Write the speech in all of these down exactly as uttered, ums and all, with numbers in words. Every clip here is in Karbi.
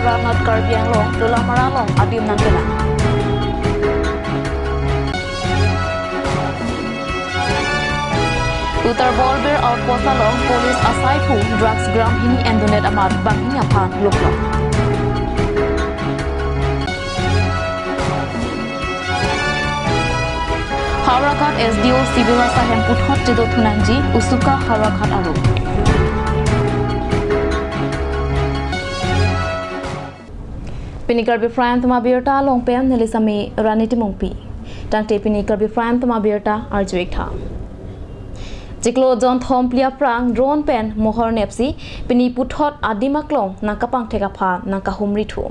Ranat Karbi Anglong, Dolamara along adim nangkelang. Uttar Borbil outpost along police asaiphu drugs gram hini endundet amat banghini aphan luplo. Howraghat S D O civil asahem puthot chedo thunangji usuka Howraghat aro. Pini Karbi Prime Time abirta along pen neli sami Rani Timungpi. Tangte pini Karbi Prime Time abirta arju-ik tha. Chiklo jonthom phli aphrang drone pen mohor nepsi pini puthot adim aklong nangkapangthek aphan nangkahumri thu.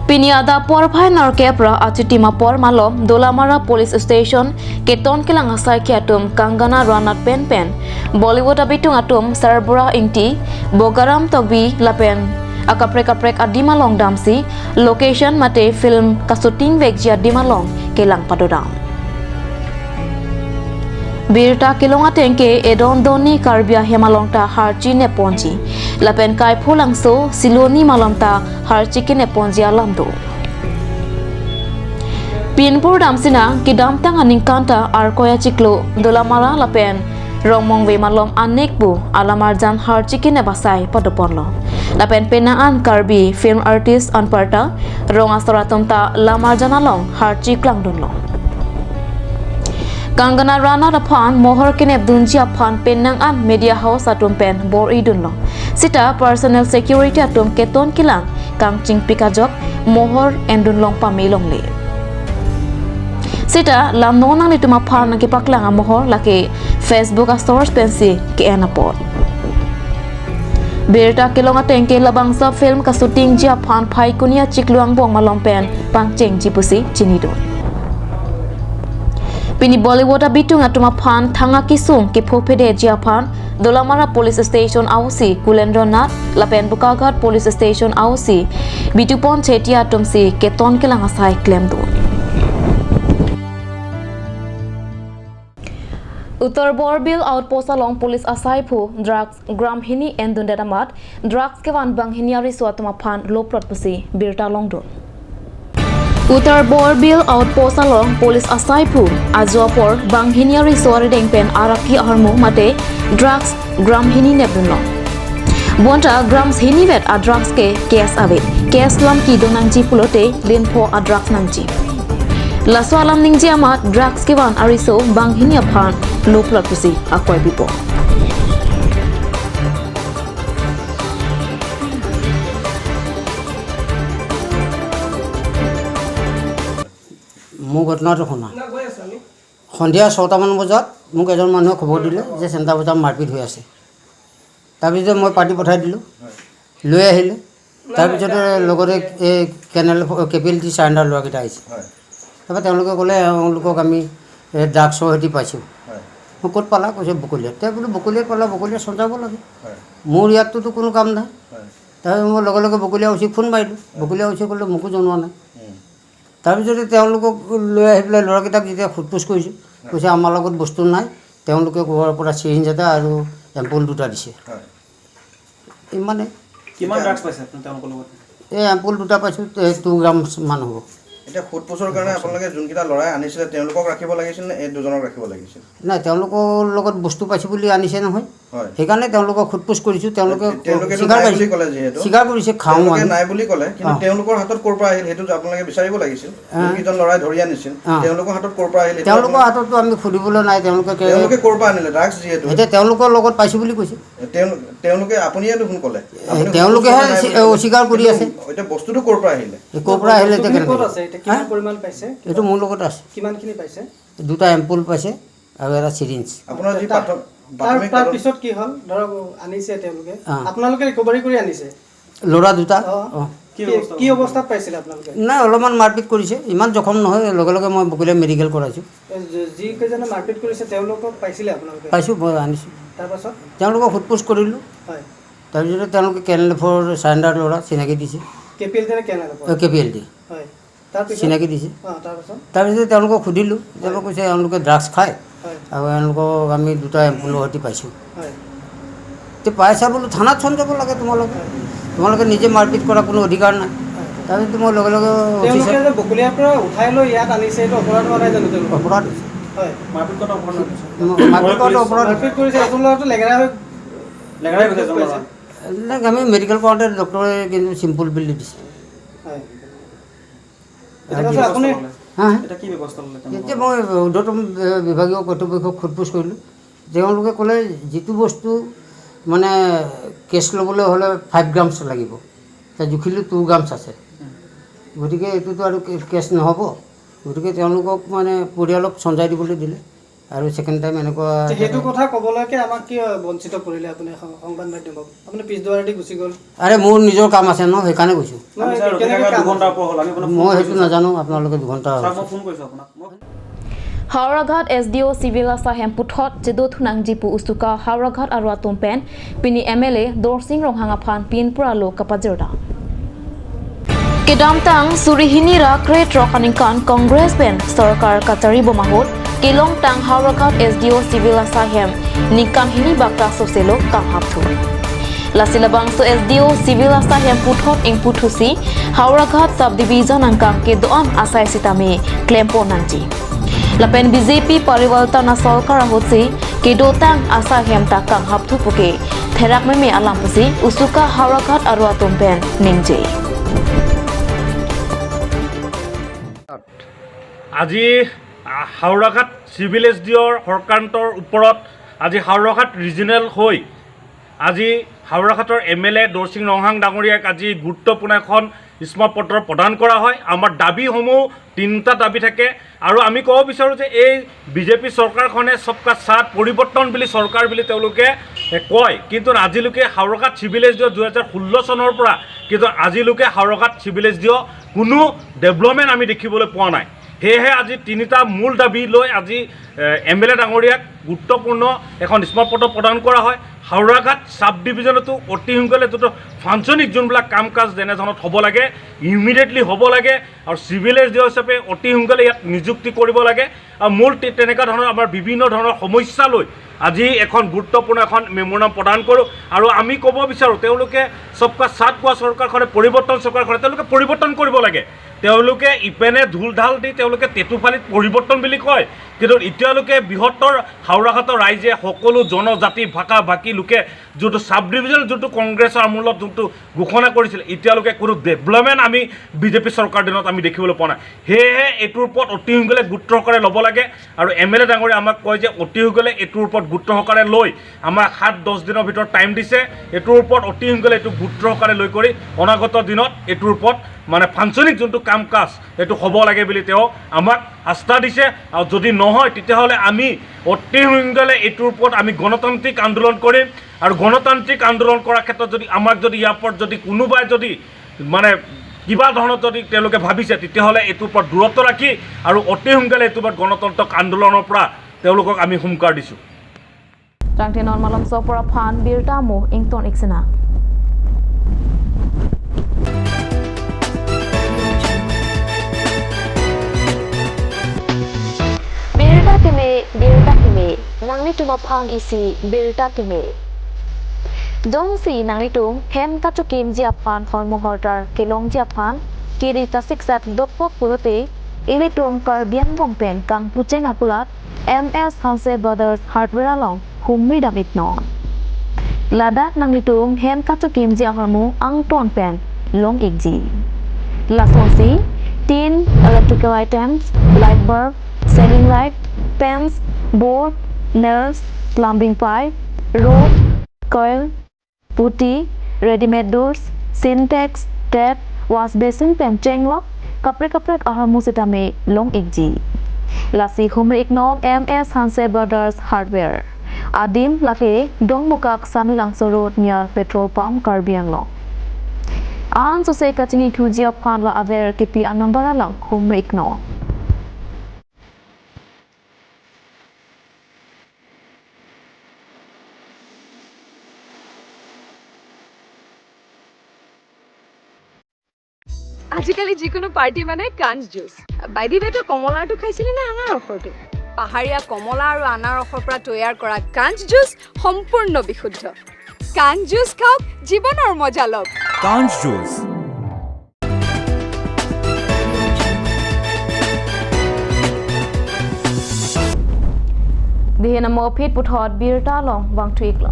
Pini adap porphai nerkep ra achitim apor malom Dolamara Police Station keton kelang asaikhi atum Kangana Ranaut penpen Bollywood abitung atum Sarbura Ingti, Bogaram Tokbi lapen akaprek kaprek adim along damsi location mate film kashooting vekji adim along kelang padodam. Birta kelong ateng ke edon donni Karbi ahem along ta harchi nepponji. Lapen Kaipholangso, Siloni malom ta harchi kenepponji alam do. Pinpur damsi nang kedamtang aningkan ta Arkoi achiklo Dolamara lapen Rongmongve malom anek pu alamarjan harchi kenep asai padoponlo. Lapen penang an Karbi film artist anparta rong asor atum ta lamarjan along harchi klangdunlo. Kangana Ranaut aphan mohor kenepdunji aphan penang an media house atum pen bor-idunlo. Sita personal security atum keton kelang kangchingpik ajok mohor endunlong pame longle. Sita lam non nanglitum aphan nangkepaklang amohor lake Facebook a-source pensi ke-en apot. Birta kelong ateng ke labangso film kashootingji aphan Phaikuni achiklo angbong malom pen pangchengji pusi chinidun. Pini Bollywood abitung atum aphan thang akesung kephophedetji aphan Dolamara Police Station a-O C Kulendra Nath lapen Bokaghat Police Station a-O C Bitupon Chetia atumsi keton kelang asai klemdun. Uttar Borbil outpost along police asaiphu drugs gram hini endundet amat drugs kevan banghini ariso atum aphan loplot pusi birta longdun. Uttar Borbil outpost along police asaiphu ajo apor banghini ariso arideng pen araki ahormu mate drugs gram hini nepdunlo. Bonta grams hini vet a-drugs ke cash ave. Cash lam kedo nangji pulote linpho a-drugs nangji. Laso alam ningje amat drugs kevan ariso banghini aphan loplot pusi akoi bipo. মোৰ ঘটনাটো শুনা। সন্ধিয়া ছটামান বজাত মোক এজন মানুহে খবৰ দিলে যে চেণ্টাৰ বজাৰত মাৰপিট হৈ আছে। তাৰপিছত মই পাৰ্টি পঠাই দিলোঁ, লৈ আহিলে। তাৰপিছতে লগতে এই কেনেল ফ-, কে পি এল টি চাৰেণ্ডাৰ লোৱাকেইটা আহিছে। হয়। তাৰপৰা তেওঁলোকে ক'লে, "এওঁলোকক আমি, এ, ড্ৰাগছৰ সৈতে পাইছোঁ।" হয়। মই, "ক'ত পালা?" কৈছে, "বকলীয়াত।" তে বোলো, "বকলীয়াত পালা, বকলীয়াত চঞ্চাব লাগে। হয়। মোৰ ইয়াততো কোনো কাম নাই।" হয়। তাৰ মই লগে লগে বকলীয়া অ' চিক ফোন মাৰিলোঁ। হয়। বকলীয়া অ' চিয়ে ক'লে, "মোকো জনোৱা নাই।" উম। তাৰপিছতে তেওঁলোকক লৈ আহি পেলাই ল'ৰাকেইটাক যেতিয়া সোধ পোছ কৰিছোঁ, হয়। কৈছে, "আমাৰ লগত বস্তু নাই।" তেওঁলোকে ক'ৰবাৰ পৰা চিৰিঞ্জ এটা আৰু এম্পুল দুটা দিছে। হয়। ইমানে। কিমান এতিয়া ড্ৰাগছ পাইছে আপুনি তেওঁলোকৰ লগত? এই এম্পুল দুটা পাইছোঁ, এ, টু গ্ৰামছ মান হ'ব। এতিয়া সোধ পোছৰ কাৰণে আপোনালোকে যোনকেইটা ল'ৰাই আনিছিলে, তেওঁলোকক ৰাখিব লাগিছিল নে এই দুজনক ৰাখিব লাগিছিল? নাই, তেওঁলোকৰ লগত বস্তু পাইছোঁ বুলি আনিছে নহয়। হয়। সেইকাৰণে তেওঁলোকক সোধ পোছ কৰিছোঁ, তেওঁলোকে তেওঁলোকেতো স্বীকাৰ নাই বুলি কৰিছে, ক'লে যিহেতু। স্বীকাৰ কৰিছে, খাওঁ তেওঁলোকে আমি। নাই বুলি ক'লে, কিন্তু অ। তেওঁলোকৰ হাতত ক'ৰ পৰা আহিল সেইটো আপোনালোকে বিচাৰিব লাগিছিল। অ। যোনকেইজন ল'ৰাই ধৰি আনিছিল, অ। তেওঁলোকৰ হাতত ক'ৰ পৰা আহিল সেইটো তেওঁলোকৰ আপোনালোকে হাতততো আমি সুধিবলৈ নাই, তেওঁলোকে কে-, তেওঁলোকে ক'ৰ পৰা আনিলে? ড্ৰাগছ যিহেতু। এতিয়া তেওঁলোকৰ লগত পাইছোঁ বুলি কৈছে। তেওঁ-, তেওঁলোকে, আপুনিয়ে দেখোন ক'লে। এ, আপুনি তেওঁলোকেহে সোধ পোছ কৰা নাই বুলি ক'লে। অস্বীকাৰ কৰি আছে। কিন্তু এতিয়া বস্তুটো ক'ৰ পৰা আহিলে? এ, ক'ৰ পৰা আহিলে এতিয়া বস্তুখিনি কেনেকে? ক'ত আছে? এতিয়া কিমান হা? পৰিমাণ পাইছে? এইটো মোৰ লগত আছে। কিমানখিনি পাইছে? দুটা এম্পুল পাইছে আৰু এটা চিৰিঞ্জ। আপোনাৰ যি তাৰ, প্ৰাথম-, তাৰ, প্ৰাথমিক তাৰ তদন্ত পিছত কি হ'ল? ধৰক, আনিছে তেওঁলোকে। অ। আপোনালোকে ৰিকভাৰী কৰি আনিছে? ল'ৰা দুটা। অ। অ। কি কি, অৱস্থা কি হ'ল? অৱস্থাত পাইছিলে আপোনালোকে? নাই, অলপমান মাৰপিট কৰিছে, ইমান জখম নহয়, লগে লগে মই বকলীয়া মেডিকেল কৰাইছোঁ। এ, যি-, যিকেইজনে মাৰপিট কৰিছে, তেওঁলোকক পাইছিলে আপোনালোকে? পাইছোঁ, মই আনিছোঁ। তাৰ পাছত? তেওঁলোকক সোধ পোছ কৰিলোঁ। হয়। তাৰপিছতে তেওঁলোকে কে এন এল এফৰ চাৰেণ্ডাৰ ল'ৰা চিনাকি দিছে। কে পি এল টি নে কে এন এল এফৰ? অ, কে পি এল টি। হয়। তাৰ পিছত? চিনাকি দিছে। অ, তাৰ পাছত? তাৰপিছতে তেওঁলোকক সুধিলোঁ, তেওঁলোকে হয়। কৈছে এওঁলোকে ড্ৰাগছ খায় হয়। আৰু এওঁলোকক আমি দুটা এম্পুলৰ সৈতে পাইছোঁ। হয়। তে পাইছা বোলো, থানাত চোন যাব লাগে তোমালোকে। তোমালোকে নিজে মাৰপিট কৰা কোনো অধিকাৰ নাই। তাৰপিছত মই লগে লগে তেওঁলোকে অফিচত যে বকলিয়াৰ পৰা উঠাই লৈ ইয়াত আনিছে, এইটো অপৰাধ হোৱা নাই জানো তেওঁলোকৰ? অপৰাধ হৈছে। হয়। মাৰপিট কৰাটো অপৰাধ নহয়। ম-, মাৰপিট কৰাটো অপৰাধ। মাৰপিট কৰিছে, এজন ল'ৰাটো লেগেৰা হৈ লেগেৰাই গৈছে এজন ল'ৰা। পাইছে। এইবিলাক আমি মেডিকেল কৰাওঁতে ডক্টৰে কিন্তু চিম্পুল বুলি দিছে। হয়। এতিয়া আজি পাছে আপুনি হা? এতিয়া কি ব্যৱস্থা ল'লে তেওঁলোকৰ? এতিয়া মই ঊৰ্ধ্বতম, এ, বিভাগীয় কৰ্তৃপক্ষক সোধ-পোছ কৰিলোঁ। তেওঁলোকে ক'লে যিটো বস্তু মানে কেছ ল'বলৈ হ'লে ফাইভ গ্ৰামছ লাগিব, এতিয়া জুখিলোঁ টু গ্ৰামছ আছে, গতিকে এইটোতো আৰু কে-, কেছ নহ'ব। গতিকে তেওঁলোকক মানে পৰিয়ালক চঞ্জাই দিবলৈ দিলে আৰু ছেকেণ্ড টাইম এনেকুৱা যে সেইটো কথা ক'বলৈকে আমাক কিয় বঞ্চিত কৰিলে আপুনি সং-, সংবাদ মাধ্যমক? আপুনি পিছ দুৱাৰেদি গুচি গ'ল। আৰে, মোৰ নিজৰ কাম আছে ন, সেইকাৰণে গৈছোঁ। নহয়, আমি ছাৰ, কেনেকে ৰখি কাম দুঘণ্টা আছে? ওপৰ হ'ল, আমি আপোনাক ফোন মই সেইটো কৰিছোঁ, ছাৰ। নাজানো, আপোনালোকে দুঘণ্টা ছাৰ, মই ফোন কৰিছোঁ আপোনাক। মই Howraghat S D O Civil Asaihem puthot chedothu nangji pu usuka Howraghat arlo atum pen pini M L A Dorsing Ronghang aphan pinpura lo kapajirda. Kedamtang suri hini ra krethrok aningkan Congress pen sorkar kachari bom ahut kelongtang Howraghat S D O Civil Asaihem ningkan hini bakta soselo kanghapthu. Lasi labangso S D O Civil Asaihem puthot ingputhusi Howraghat Subdivision angkang kedo-an asai sitame klempon nangji. Lapen B J P Parivartan asorkar ahutsi kedotang asaihem ta kanghapthu puke therak meme alam pusi usuka Howraghat arlo atum pen ningje. আজি, আ, Howraghat civil S D অ'ৰ হৰকান্তৰ ওপৰত আজি হাওৰাঘাট ৰিজনেল হৈ আজি হাওৰাঘাটৰ M L এ দৰসিং ৰংহাং ডাঙৰীয়াক আজি গুৰুত্বপূৰ্ণ এখন স্মাৰক পত্ৰ প্ৰদান কৰা হয়। আমাৰ দাবীসমূহ তিনিটা দাবী থাকে আৰু আমি ক'ব বিচাৰোঁ যে এই বি জে পি চৰকাৰখনে সবকা সাথ পৰিৱৰ্তন বুলি চৰকাৰ বুলি তেওঁলোকে, এ, কয়, কিন্তু আজিলৈকে হাওৰাঘাট চিভিল এছ ডি অ' দুহেজাৰ ষোল্ল চনৰ পৰা কিন্তু আজিলৈকে হাওৰাঘাট চিভিল এছ ডি অ' কোনো ডেভেলপমেণ্ট আমি দেখিবলৈ পোৱা নাই। সেয়েহে আজি তিনিটা মূল দাবী লৈ আজি, এ, এম এল এ ডাঙৰীয়াক গুৰুত্বপূৰ্ণ এখন স্মাৰক পত্ৰ প্ৰদান কৰা হয়। হাওৰাঘাট ছাব ডিভিজনতো অতি সোনকালে যিটো ফাংচনিং যোনবিলাক কাম কাজ যেনেধৰণত হ'ব লাগে, ইমিডিয়েটলি হ'ব লাগে আৰু চিভিল এছ ডি অ' হিচাপে অতি সোনকালে ইয়াত নিযুক্তি কৰিব লাগে। আৰু মূল তে-, তেনেকুৱা ধৰণৰ আমাৰ বিভিন্ন ধৰণৰ সমস্যা লৈ আজি এখন গুৰুত্বপূৰ্ণ এখন মেমৰেণ্ডাম প্ৰদান কৰোঁ। আৰু আমি ক'ব বিচাৰোঁ, তেওঁলোকে সবকা সাথ কোৱা চৰকাৰখনে, পৰিৱৰ্তন চৰকাৰখনে তেওঁলোকে পৰিৱৰ্তন কৰিব লাগে। তেওঁলোকে ইপেনে ঢোল ঢাল দি তেওঁলোকে টেটু ফালিত পৰিৱৰ্তন বুলি কয়, কিন্তু এতিয়ালৈকে বৃহত্তৰ হাওৰাঘাটৰ ৰাইজে সকলো জনজাতি ভাষা ভাষী লোকে যোনটো ছাব ডিভিজন যোনটো কংগ্ৰেছৰ আমোলত যোনটো ঘোষণা কৰিছিল, এতিয়ালৈকে কোনো ডেভেলপমেণ্ট আমি বি জে পি চৰকাৰ দিনত আমি দেখিবলৈ পোৱা নাই। সেয়েহে এইটোৰ ওপৰত অতি সোনকালে গুৰুত্ব সহকাৰে ল'ব লাগে। আৰু এম এল এ ডাঙৰীয়া আমাক কয় যে অতি সোনকালে এইটোৰ ওপৰত গুৰুত্ব সহকাৰে লৈ আমাক সাত দহ দিনৰ ভিতৰত টাইম দিছে। এইটোৰ ওপৰত অতি সোনকালে এইটো গুৰুত্ব সহকাৰে লৈ কৰি অনাগত দিনত এইটোৰ ওপৰত মানে ফাংচনিং যোনটো কাম কাজ এইটো হ'ব লাগে বুলি তেওঁ আমাক আস্থা দিছে। আৰু যদি নহয় তেতিয়াহ'লে আমি অতি সোনকালে এইটোৰ ওপৰত আমি গণতান্ত্ৰিক আন্দোলন কৰিম। আৰু গণতান্ত্ৰিক আন্দোলন কৰাৰ ক্ষেত্ৰত যদি আমাক যদি ইয়াৰ ওপৰত যদি কোনোবাই যদি মানে কিবা ধৰণত যদি তেওঁলোকে ভাবিছে, তেতিয়াহ'লে এইটোৰ পৰা দূৰত্ব ৰাখি আৰু অতি সোনকালে এইটোৰ পৰা গণতান্ত্ৰিক আন্দোলনৰ পৰা তেওঁলোকক আমি হুংকাৰ দিছোঁ। Tangte non malomso apor aphan birta mo ington iksena. Birta keme, birta keme, nanglitum aphan isi birta keme. Jongsi nanglitum hem kachokimji aphan hormu hortar kelongji aphan kiri kasiksat dokok pulote ilitum Karbi Anglong pen Kangpucheng akulat M S Hanse Brothers Hardware along humri dam iknon. Ladak nanglitum hem kachokimji ahormu angton pen long ikji. Lasonsi tin, electrical items, light bulb, ceiling light, fans, board, nails, plumbing pipe, rod, coil, putty, readymade doors, Sintex, tap, wash basin pen chenglok kaprek kaprek ahormu sitame long ikji. Lasi humri iknon M S Hanse Brothers Hardware. Adim lake Dongmukak Samelangso Road near petrol pump Karbi Anglong. Ansose kachini thuji aphan la aver kipi anumber along humri iknon. আজিকালি যিকোনো পাৰ্টি মানে কাঞ্চ juice. By the ৱে, তই কমলাৰটো খাইছিলি নে আনাৰসৰটো? পাহাৰীয়া কমলা আৰু আনাৰসৰ পৰা তৈয়াৰ কৰা কাঞ্চ জুচ সম্পূৰ্ণ বিশুদ্ধ। কাঞ্জুছ খাওক, জীৱনৰ মজা লওক। কাঞ্জুছ। Dihin amo aphi puthot birta along vangthu-ik lo.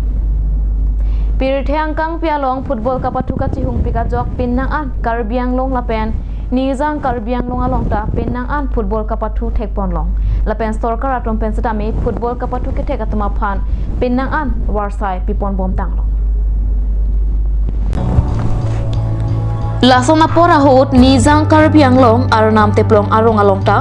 Pirthe angkangpi along football kapathu kachihungpik ajok pinnang an Karbi Anglong lapen Nijang Karbi Anglong along ta pinnang an football kapathu thekponlong. Lapen sorkar atum pen setame football kapathu kethek atum aphan pinnang an varsai piponbomtanglo. Lason apor ahut Nijang Karbi Anglong Arnam Teplong arong along ta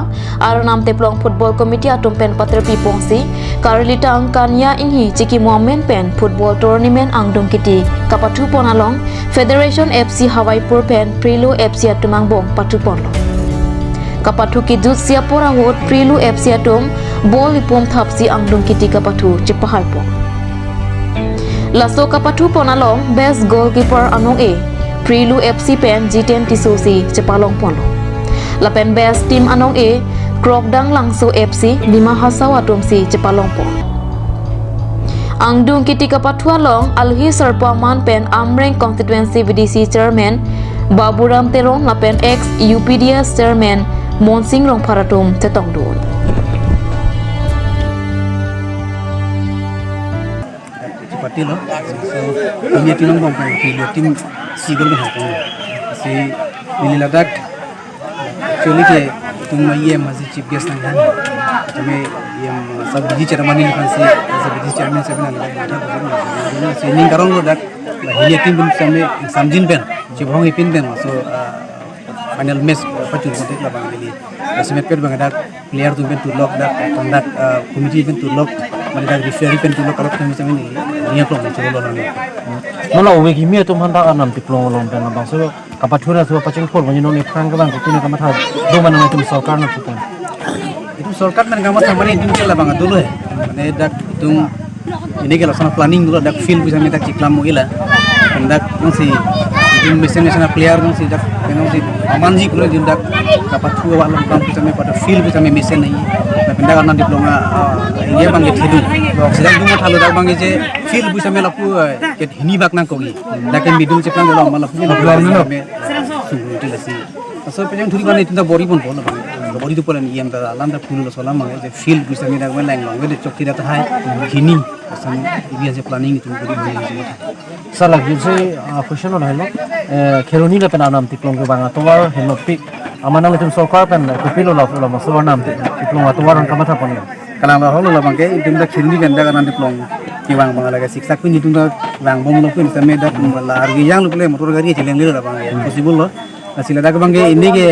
Arnam Teplong Football Committee atum pen paterpi pongsi Karlitang Kanya Inghi chikimo amen pen football tournament angdung kiti kapathupon along Federation F C Hawaipur pen Prilo F C atum angbong pathuponlo. Kapathu kejutsi apor ahut Prilo F C atum ball ipum thapsi angdung kiti kapathu chepahaipon. Laso kapathupon along best goalkeeper anong-e Prilo F C pen Jiten Tisso si chepalongponlo. Lapen best team anong-e Krokdang Langso F C Dima Hasao atum si chepalongpon. Angdung kiti kapathu along alohi sarpo aman pen Amreng Constituency V D C Chairman Baburam Teron lapen ex U P D S Chairman Monsing Rongphar atum chetongdun. Chepatilo. So, kami team angbong pen, kami team si goal kan hakong. Si neli ladak, actually ke, itum ma E M masi chief guest nangkang. Kami E M sab V D C chairman neli kan si, sab V D C chairman sab nangkang. Si ning karong lo dak, la hili team pen same, samjin pen, chibhong ipin pen. So, uh, final match, uh, pachun kontek labang neli. Jasemet pen bang dak player atum pen tulok dak, conduct, uh, committee pen tulok, mane dak referee pen tulok, kalau kami same neli, niya klong, cholo lo nang. Nono ove kimi atum aphan dak Arnam Teplong along pen labangso kapathu ra so pachingphur, mane non iphrang kevang kopi na kamatha do ma nangtum sorkar na putan. Itum sorkar pen kamatha mane itum ke labang dolo he. Mane dak itum ini ke laksana planning dolo dak field bisa mane dak chiklam mo ila. Dak nang si itum mesen mesen player nang si dak nang si aman ji pulo jun dak kapathu awak along kam bisa mane pada field bisa mane mesen nai. Dak pindah Arnam Teplong, ah, iya bang ke thedu. Sedang cuma kalau dak bang ke field bisa mane lapu, eh, ke hini bak nangkok i. Dak ke middle chiklam dolo malah punya. Belum, belum. Sungguh itu lah si. Laso pejang thuri mane itum ta bor-iponpo labang. Bor-itu polan E M ta alam ta phulu laso alam mane je field bisa mane dak mane langlong de chokti dak tahai. Hini asam ibi aja planning itum bor-i bor-i. Sa lagi si, ah, question lo helo. Eh, Kheroni lapen Arnam Teplong kevang atovar henopik. Amat nanglitum sorkar pen kopilo la labangso Arnam Teplong atovar an kamatha pon. Kalang lo holo labang ke itum ta Kheroni pen dak Arnam Teplong kevang bang lagi siksak pin itum ta vangbomlo pin same dak la argi yang lo pule motor gari chelengle labang ke possible lo. Lasi ladak bang ke ini ke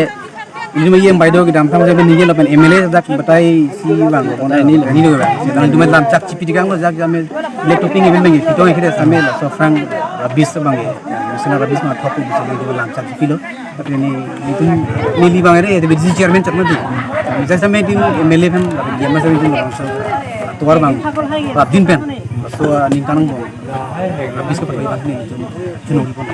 ini ma E M baideo kedamtang sabi ningje lapen M L A dak batai si bang lo, kona ini, ini lo bang. Sedang cuma lamchak chipi dikang lo jak jame le topping even bang, pitong akhirnya same laso aphrang rabies bang ke. Misalnya rabies ma thok bisa bang cuma lamchak chipilo. Tapi ini itu neli bang ere, tapi di chairman cak nanti. Bisa same di M L A kan, dia masa itu langsung atuar bang, rapjin pen. So, ah, ningkan bang. Rabies ke pakai bang ini, itu, itu nunggu pun.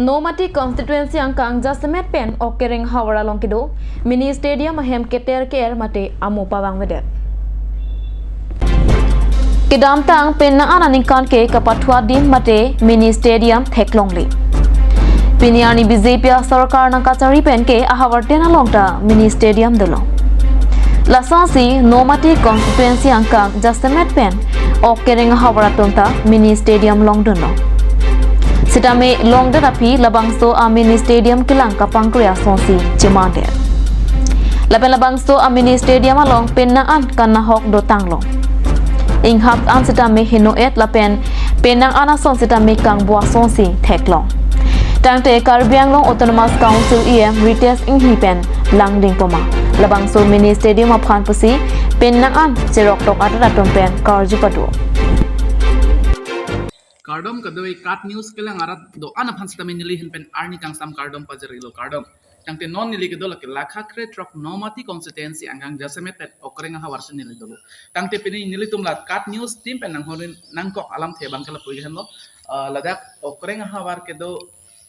Nomati constituency angkang jasemet pen Okereng havar along kedo mini stadium ahem keter ke-er mate amo pavangvedet. Kedamtang pinnang an aningkan ke kapathu adim mate mini stadium theklongle. Pini arni B J P asorkar nangkachari pen ke ahavar ten along ta mini stadium dolo. Lasonsi Nomati constituency angkang jasemet pen Okereng ahavar atum ta mini stadium longdunlo. Sitame longdet aphi labangso a mini stadium kelang kapangkre asonsi chemandet. Lapen labangso a mini stadium along pinnang an kanahok dotanglo. Inghap an sitame heno-et lapen pinnang an ason sitame kangbo asonsi theklong. Tangte Karbi Anglong Autonomous Council E M Ritesh Enghi pen langding poma labangso mini stadium aphan pusi pinnang an cheroktok adat atum pen karju pado. Kardom kadoi KAT News kelang arat do-an aphan sitame neli ahin pen arni kangsam kardom pajirilo, kardom. Tangte non neli kedo lake lakha kre throk Nomati constituency angkang jasemet pen Okereng ahavar si neli dolo. Tangte pini nelitum la KAT News team pen nanghon nangkok alamthe abang ke lapu henlo, ah, ladak Okereng ahavar kedo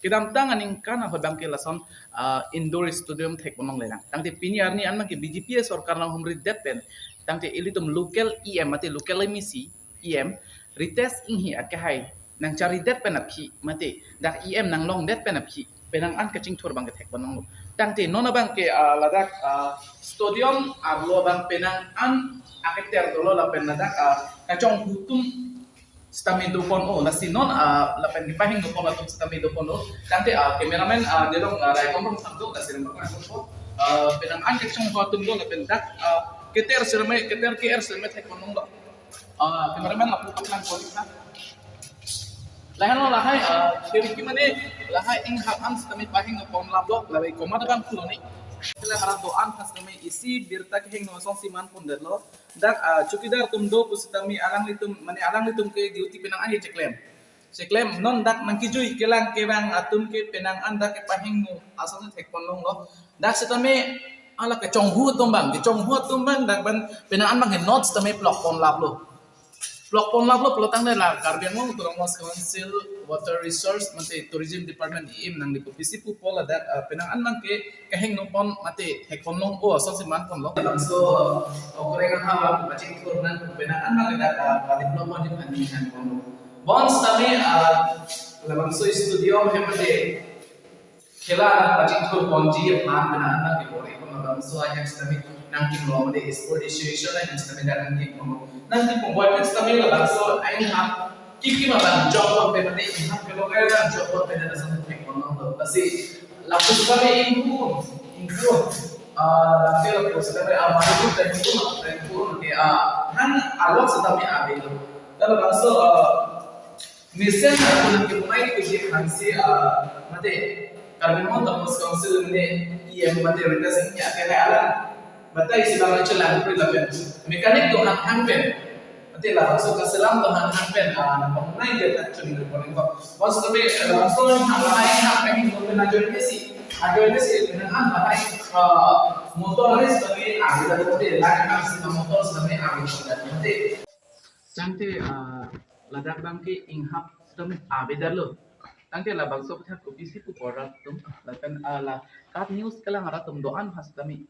kedamtang aningkan ahut abang ke lason, ah, indoor stadium thekponlongle lang. Tangte pini arni an abang ke B J P asorkar nanghumri det pen. Tangte ilitum local E M mate local M A C, E M, Ritesh Enghi akehai nangcharidet pen aphi mate dak E M nanglongdet pen aphi penang an kachingthur abang kethek ponlonglo. Tangte non abang ke, ah, ladak, ah, stadium arlo abang penang an aketer dolo lapen ladak, ah, kachonghu atum sitame dopon-o, lasi non, ah, lapen kepahingno pon atum sitame dopon-o. Tangte, ah, cameraman, ah, Nelong, ah, Raikom Rongphar do, lasi rebak lang po. Ah, penang an kachonghu atum do lapen dak, ah, keter sitame, keter ke-er sitame thek ponlonglo. Ah, cameraman lapu paklang kolik na. Lahenlo lahai, ah, Cheriki mane lahai Enghap an sitame pahingno pon laplo, lahai komat abang pulo ni. Sila harat do-an sitame isi birta kehingno asonsi man pondetlo. Dak, ah, chowkidar atum do pusitame alanglitum, mane alanglitum ke duty penang an cheklem. Cheklem non dak nangkijui kelang kevang atum ke penang an dak kepahingno asonsi thek ponlonglo. Dak sitame ala kachonghu atum abang, kachonghu atum abang dak abang penang an abang ke notes sitame plok pon laplo. Plok pon laplo pulo tangte la Karbi Anglong Autonomous Council Water Resource mate Tourism Department E M nangli kopisi pupo ladak, ah, penang an abang ke kehingno pon mate thek ponlong-o asonsi man ponlo. Labangso okoreng ahavar pachingthur nang penang an abang ke dak, ah, padevelop ponji aphan ningkan ponlo. Bonsitame, ah, labangso stadium hem mate khela pachingthur ponji aphan penang an abang ke bor-i pon labangso ahem sitame nangkimlo mate sport association ahem sitame dak nangkimpon. Nangkimpon boypin sitame labangso Enghap kekim abang jokpon pen mate Enghap kelongri abang jokpon pen dak asonsi thek ponlonglo. Lasi lapu sitame ingkun, ingkun, ah, dak ke lapu sitame, ah, mari ingkun, ingkun, ingkun, mate, ah, han alok sitame avelo. Dak labangso, ah, mesen atum ke mai ke je khansi, ah, mate Karbi Anglong Autonomous Council mane E M mate Ritesh Enghi akehai alang batai isi abang chelang pri lapen mechanic do han han pen mate labangso kaselam do han han pen, ah, nangpamunai je tak chuni ko ning ko. Bonsitame, ah, labangso han lahai han pen mo pen ajoine si, ajoine si pen han lahai, ah, motor ris kami ada mate lahai kan si motor sitame ada mate. Tangte, ah, ladak abang ke Enghap sitame avedetlo. Tangte labangso aphuthak kopisi pupo rat atum lapen, ah, la KAT News kelang arat atum do-an ha sitame.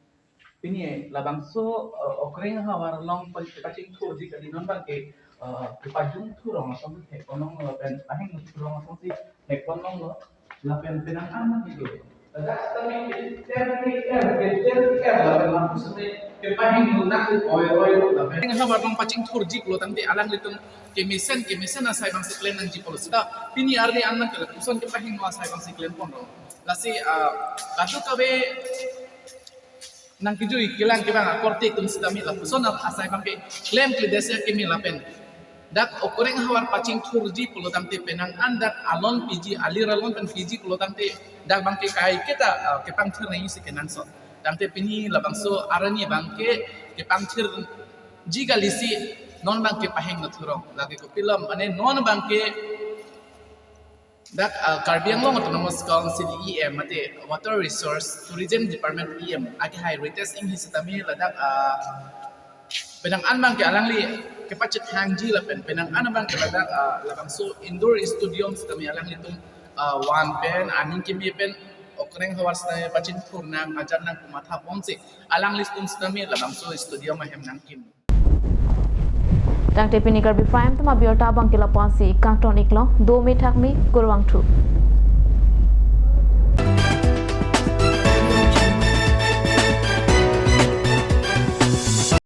Pini labangso, ah, okoreng ahavar along pa-, pachingthurji kali non abang ke, ah, kepajung thurong asonsi thek ponlonglo lapen pahingno thurong asonsi thek ponlonglo. Lapen penang an mati ke. Ladak sitame ten P M, ten P M, lapen lapu sitame kepahingno nang oi oi lapen. Enghap ahavar along pachingthurji pulo tangte alanglitum kemesen, kemesen asai abangsi klem nangji pulo seta pini arni an nang ke lapuson kepahingno asai abangsi klem ponlo. Lasi, ah, kadokave nangkijui kelang kevang akorte atum sitame lapuson asai abang ke klemkledet si akimi lapen dak okoreng ahavar pachingthurji pulo tangte penang an dak alon piji, alir alon pen piji pulo tangte dak abang ke kaiketa, ah, kepangthir nangji si kenangsot. Tangte pini labangso arni abang ke kepangthirji kali si non abang ke pahingno thurong. Lake kopilom mane non abang ke dak, ah, Karbi Anglong Autonomous Council E M mate Water Resource Tourism Department E M akehai Ritesh Enghi sitame ladak, ah, penang an abang ke alangli kepachethangji lapen penang an abang ke ladak, ah, labangso indoor stadium sitame alanglitum, ah, van pen aning kimi pen okoreng ahavar sitame pachingthur nang ajat nang komatha ponsi alanglitum sitame labangso stadium ahem nangkim. Tangte pini Karbi Prime Time abirta abang ke lapu-an si kangton iklo, do me thak me, kurvangthu.